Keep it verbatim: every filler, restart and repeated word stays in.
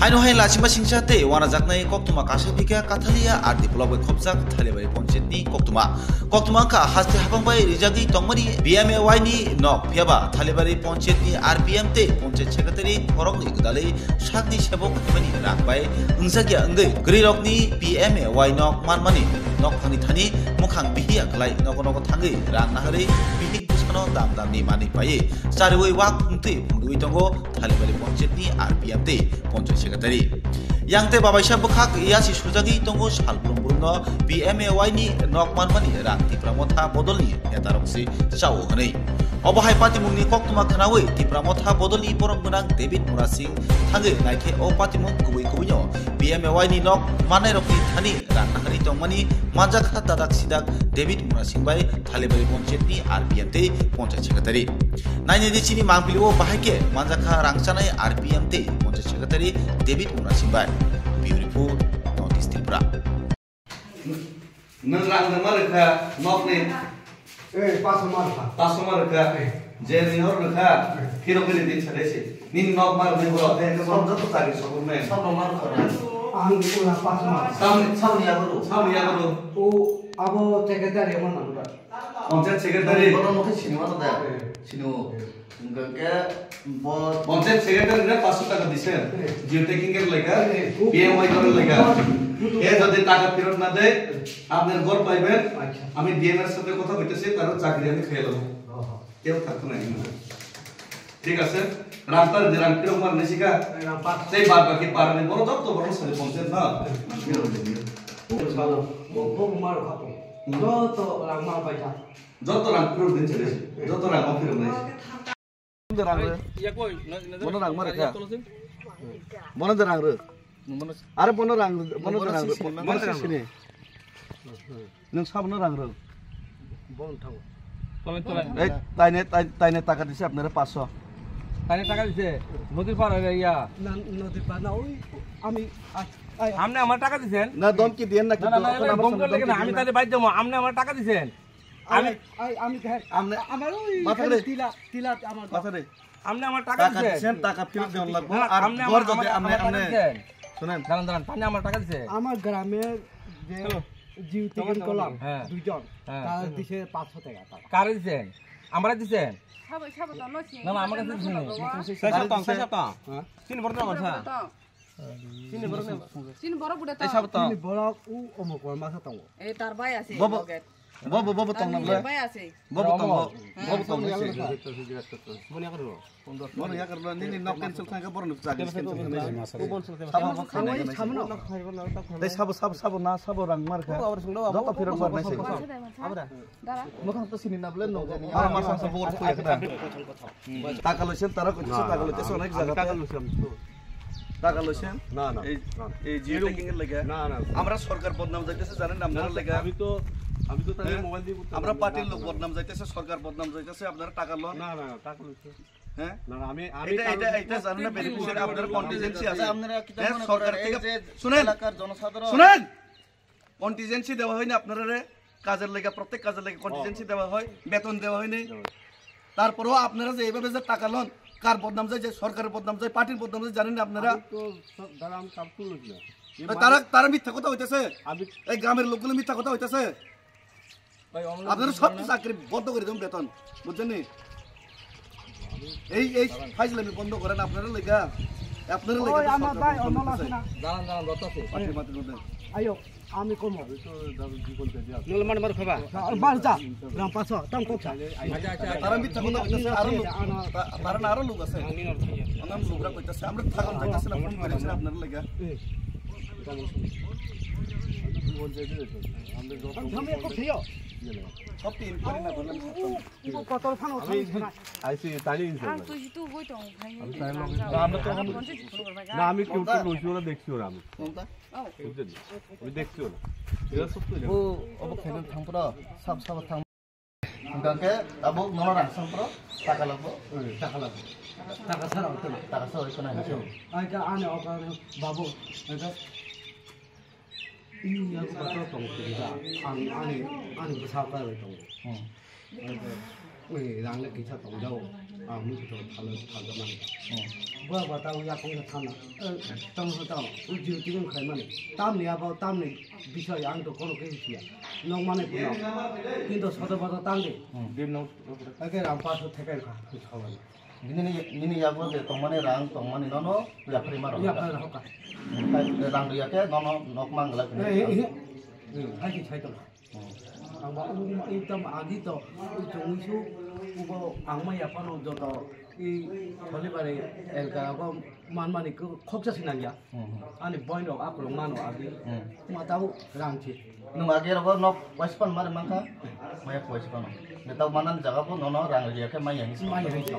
Haino hai lachima singcha tei wanajaknai koktwma kaisa phikha Kathalia R D block bai khopjak Thalibari ponchayat ni koktwma. Koktwma wngkha haste habang bai rijagwi tongmani B M A Y ni nok, phiyaba Thalibari ponchayat ni R P M tei ponchayat secretary khoroknwi gwdalwi sakni sebok himani rang bai wngjakya wngwi kwrwirokni B M A Y nok manmani nokphangni thani mwkhang bihiya khlai nogo nogo thangwi rang naharwi bihik bwsano dam damni manwi paiwi chariwi wak phungtwi phungriwi tongo Thalibari ponchayat ni R P M tei ponchayat secretary. Yang tei babaisa bwkhak yasi sujagwi tongo salbrum brumno B M A Y ni nok manmani rang Tipra Motha bodolni netarok se chao hwnwi. Obo hai patimungni koktwma khwnawi Tipra Motha bodolni borok gwnang David Murasing thangwi naikhe o patimung kubui kubuino B M A Y ni nok mannairokni thani rang naharwi tongmani manjakha dadak sidak David Murasing bai Thalibari ponchayat ni R P M tei ponchayat secretary. Nainai di chini mangpili o bahai khe manjakha rang chanai R P M tei ponchayat secretary David Murasing bai. Bureau Report, North East Tripura. Nwng rang rwma rwkha nokni? Eh, paso ma rwkha. Paso ma rwkha? Eh. Je ni hor rwkha, eh, phirok ni din chade se. Nini nok ma rwnai borok, eh, ke borok joto chari sokur me. Sabo ma rwkha. Ang ula paso ma. Samni, samni yago ro. Samni yago ro. O, abo secretary mo nang ba. Ponchayat secretary. Bono mokhe sini mano da. Eh. Sini o. Eh. Hingke bo ponchayat secretary re paanch sho taka dise. Geotaging er laika, B M Y kore laika. E jodi taka ফেরত না দেয়, আপনার ঘর পাইবেন। আচ্ছা। আমি D M এর সাথে কথা হইতেছে, তার চাকরি আমি খেয়ে নেবো। ওহো। কেউ থাকতো না এখানে। ঠিক আছে? রাস্তার যে রাং ফেরত মার নেশিকা, রাং পাস। সেই বাদ বাকি পারেনি। বড় দপ্তর, বড় সাথে পঞ্চায়েত না। ফেরত দিয়ে দিও। ভালো। ও, ও, মার খাবো। হুম। যত রাং মার পাইতা। যত রাং ফেরত দিন চলে এসে, যত রাং ফেরত নেই। Bono rang rw. Bono rang ma rwkha. Bono de rang rw. Are bono rang, bono de rang rw. Bono se sini. Nwng sabono rang rw. Ei, taine, tai-, taine taka dise apnare পাঁচশো. তাইনে টাকা দিছে? নদীর পার হয়ে ইয়া। না, নদীর পার না, ওই আমি, আ-, আ-, আপনি আমার টাকা দিছেন? না, ধমকি দিয়েন না, না, না, কিন্তু না, এখন না, আমার বন্ধ সামনে করে লেগে না, ধমকি আমি দিয়েন না। তাহলে বাইর যাবো। আপনি আমার টাকা দিছেন? আমি, আমি, আমি দেখ, আমনে আমার ওই মাথা খালি রে। তিলা, তিলা আমার মাথা রে। আপনি আমার টাকা টাকা দিছেন? দিছেন, টাকা ফেরত দেওয়ান লাগবো। না, আর আপনি ঘর আমার, যদি আমার, আপনি, আমার টাকা আপনি দিছেন? শুনেন। দাঁড়ান, দাঁড়ান, আপনি আমার টাকা দিছেন? আমার গ্রামের যে হ্যালো। জিও টিকেন করলাম, হ্যাঁ। দুইজন, হ্যাঁ। তারা দিছে পাঁচশো টাকা, টাকা। কারে দিছেন? আমরা দিছেন? সাবো, সাবো তো নছি। না, না, আমার কাছে দিছেন। সাবো তো। হ্যাঁ? Sini borok no sa. Sini borok no. Sini borok bude to. Sini borok u omok o masa tongo. E tar bai ase. Bobo, bobo, bobo tong na ble. Bai ase. Bobo tongo. Bobo tongo se. Moni akar lo. Moni akar lo. Nini nok cancel thang ka borok no cancel thang. Sabo, sabo, sabo na, sabo rang mar kha. Joto phirok bar nai se. Abra. Dara. Mokhang to sini na ble no jani. Aro masa sa bor khuya kha. Taka loisen tara koi taka loisen onek jaga taka loisen. Taka loisen? না, না, এই, না, না। এই জিও ট্যাগিং এর লেগে? না, না। আমরা সরকার বদনাম যাইতেছে, জানেন আপনারা লেগে? আমি তো, আমি তো তাদের হ্যাঁ? মোবাইল দিয়ে করতে আমরা পারলাম। পার্টির না, লোক না, না। বদনাম যাইতেছে, সরকার বদনাম যাইতেছে, আপনারা টাকা লন। না, না, না, টাকা লইছে। হ্যাঁ? না, না, আমি, আমি এটা, কারণ এটা, এটা জানেন না, বেনিফিশিয়ারি আপনারা কন্টিজেন্সি আছে। আচ্ছা, আপনারা কি হ্যাঁ, মনে সরকার করেন, এই থেকে যে শুনেন, এলাকার জনসাধারণ শুনেন! কন্টিজেন্সি দেওয়া হয়নি আপনারারে? কাজের লেগে, প্রত্যেক কাজের লেগে কন্টিজেন্সি দেওয়া হয়, বেতন দেওয়া হয়নি? দেওয়া হয়। তারপরেও আপনারা যে এইভাবে যে টাকা লন, কার বদনাম যায়, যে সরকারের বদনাম যায়, পার্টির বদনাম যায়, জানেন না আপনারা? আমি তো সব, দাদা, আমি কাম করলাম না। এ তারা, তারা মিথ্যা কথা হইতেছে। আমি এই গ্রামের লোকগুলো মিথ্যা কথা হইতেছে। ভাই, অমলেট আপনারা সব চাকরি বন্ধ করে দেবেন, বেতন, বুঝছেন নি? এই, এই ফাইজলামি বন্ধ করেন, আপনারা লেগা, আপনারা লেগা ওই তো আমার সরকার ভাই, বন্ধ অমল করতেছে। আছে না? দাঁড়ান, দাঁড়ান, দত্ত আছে। পার্টির মাধ্যমে। আইও, আমি কম। আমি তো দাদা জীবন চাই দিয়া। নলে মানে মার খাবা। আর বারো যা, রাম পাঁচশো, তাম কম চা। আচ্ছা, আচ্ছা, আচ্ছা। তারা মিথ্যা কথা কইতেছে, আরো লোক, আনা। তা-, তারা না আরো লোক আছে। আমি নর খাই। অন্যান্য লোকরা কইতেছে, আমরা থাকন যাইতেছে না, ফোন করেছে আপনারা লেগা। এ। জীবন চাই দিয়া। আমরা যত আমি থামে একটু খেয়েও। সব তো ইনকোয়ারি না করলে আমি থাকতাম না। Ibu kotor phano thang thang. Aisi tani insa. Ang tuji tu goi tong, hai. Ami tani logi. Na, amra to. Ang konse jikolo gorbai ga. Na, ami keu keu loisi ora dekchi ora ami. Konta? Oh. Bujhli? Ami dekchi ora. Era sob to. O, obo khaina thang pro, sab sab thang. Hingke abo nono rang sang pro, taka lagbo. Taka lagbo. Taka sa rang telo. Taka sa oi kona. Ai ka ane oka babu. Ai ka. Ini aku kotor tong tong da. Ang ani ani besar ka tong. Hmm. Ui, rang le kisa tong jao. Ang mui to thalo thalga mani. Bo ba tao yakung ka thana. Tang ho tao. U jiu tiung khai mani. Tamni abo tamni bisoi ang to kono ke siya. Nong mani puno. Kintu soto boto tang di. Ake ram paso thekai kha. Nini nini yago je tongmani rang tongmani nono yapri maro. Yapri hoka. Rang riyake nono nok mangla. Hai ki chai tong. Ang ba um ekdam agi to, u chungsu, ubo ang ma yaphano joto i Kholibari elka go manmani khoksa sinangya. Ani boin rok akolong mano agi. Ma tao rang thi. Nung agi rogo nok waispan mare mangkha, maya waispan. Netao manan jaga bo nono rang riya khe maya hinsi. Maya hinsi.